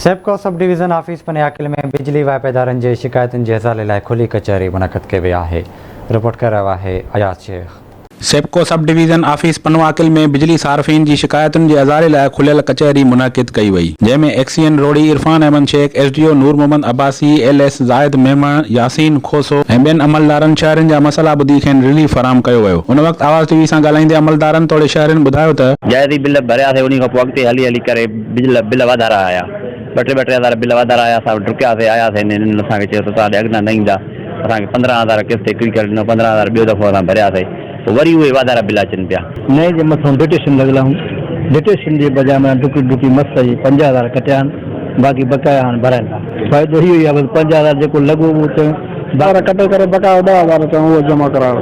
SEPCO sub division office پني عاقل ۾ بجلي واهپيدارن جي شڪايتن جي ازالي لاء کلي ڪچهري منعقد ڪئي وئي آهي، رپورٽ ڪري رهيو آهي Ayaz Shaikh. SEPCO sub division office Pano Aqil ۾ بجلي صارفين جي شڪايتن جي ازالي لاء کليل ڪچهري منعقد ڪئي وئي، جنهن ۾ XEN Rohri Irfan Ahmed Shaikh, S D O Noor Muhammad Abbasi, L S Zahid Memon, Yasin Khoso ۽ ٻين عملدارن شهرين جا مسئلا ٻڌي کين رليف فراهم ڪيو ويو. ان وقت آواز ٽي وي سان ڳالهائيندي عملدارن توڙي شهرين ٻڌايو ته. جائزي بل ڀرياسي انهي کان پوء اڳتي هلي هلي ڪري بل بل واڌارا آيا ٻه ٽي ٻه ٽي هزار بل واڌارا آيا اسان ڊڪياسي آياسي هن هنن اسان کي چيو ته توهان ڏي اڳنا نه ايندا اسان کي 15 هزار قسط هڪڙي ڪري ڏنو 15 هزار ٻيو دفعو اسان ڀرياسي پوء وري اهي واڌارا بل اچن پيا. نئين جي مٿون ڊٽيشن لڳل هيون ڊٽيشن جي بجاء معنيٰ ڊڪي ڊڪي مس اهي 5000 ڪٽيا آهن باقي بقايا هاڻ ڀرائن ٿا فائدو اهو ئي آهي بس 5000 جيڪو لڳو اهو چيون هزار ڪٽي ڪري بقايو 10,000 چيون اهو جمع ڪرايو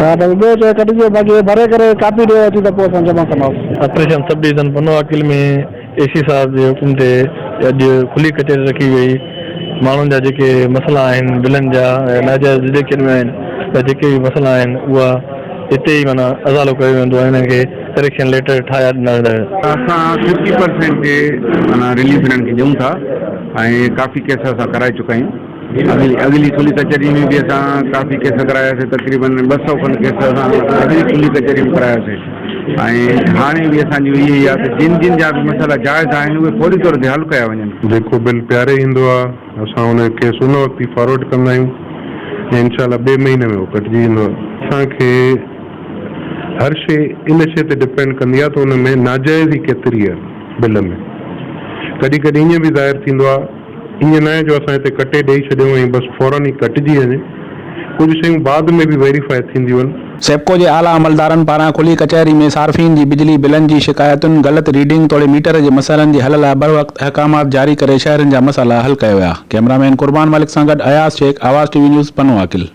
ها ته ٻيو چيو ڪٽجي ويو باقي ڀري ڪري ڪاپي ڏيو اچي ته پوء اسان جمع ڪنداسين. Operation sub division Pano Aqil ۾ A C صاحب جي حڪم تي اڄ کلي ڪچهري رکي وئي ماڻهن جا جيڪي مسئلا آهن بلن جا ۽ ناجائز ڊڊيڪشن ۾ آهن يا جيڪي به مسئلا آهن اها اتي ئي معنيٰ ازالو ڪيو ويندو ۽ انهن کي ڪريڪشن ليٽر ٺاهيا ڏنا ويندا آهن. اسان ففٽي پرسينٽ تي معنيٰ رليف انهن کي ڏيون ٿا ۽ ڪافي ڪيس اسان ڪرائي چڪا آهيون اڳلي اڳلي کلي ڪچهري ۾ به اسان ڪافي ڪيس ڪراياسي تقريبن 200 کن ڪيس اسان اڳلي کلي ڪچهري ۾ ڪراياسي ۽ هاڻي به اسان جو اهي ئي آهي ته جن جن جا به مسئلا جائز آهن اهي فوري طور تي حل ڪيا وڃن. جيڪو بل پياري ايندو آهي اسان ان جو ڪيس ان وقت ئي فارورڊ ڪندا آهيون ۽ انشاء الله ٻئي مهيني ۾ اهو ڪٽجي ويندو آهي. اسان کي هر شيء ان شيء تي ڊپينڊ ڪندي آهي ته ان ۾ ناجائزي ڪيتري آهي بل ۾. ڪڏهن ڪڏهن ائين به ظاهر ٿيندو آهي ائين ناهي جو اسان هتي ڪٽي ڏئي ڇڏيون ۽ بس فورن ئي ڪٽجي وڃي. ڪجهه شيون بعد ۾ به ويريفائي ٿينديون آهن. سيپڪو جي اعليٰ عملدارن پاران کلي ڪچهري ۾ صارفين جي بجلي بلن جي شڪايتن، غلط ريڊنگ توڙي ميٽر جي مسئلن جي حل لاء بروقت احڪامات جاري ڪري شهرين جا مسئلا حل ڪيا ويا. ڪئميرا مين قربان ملڪ سان گڏ Ayaz Shaikh, Awaz T V news, Pano Aqil.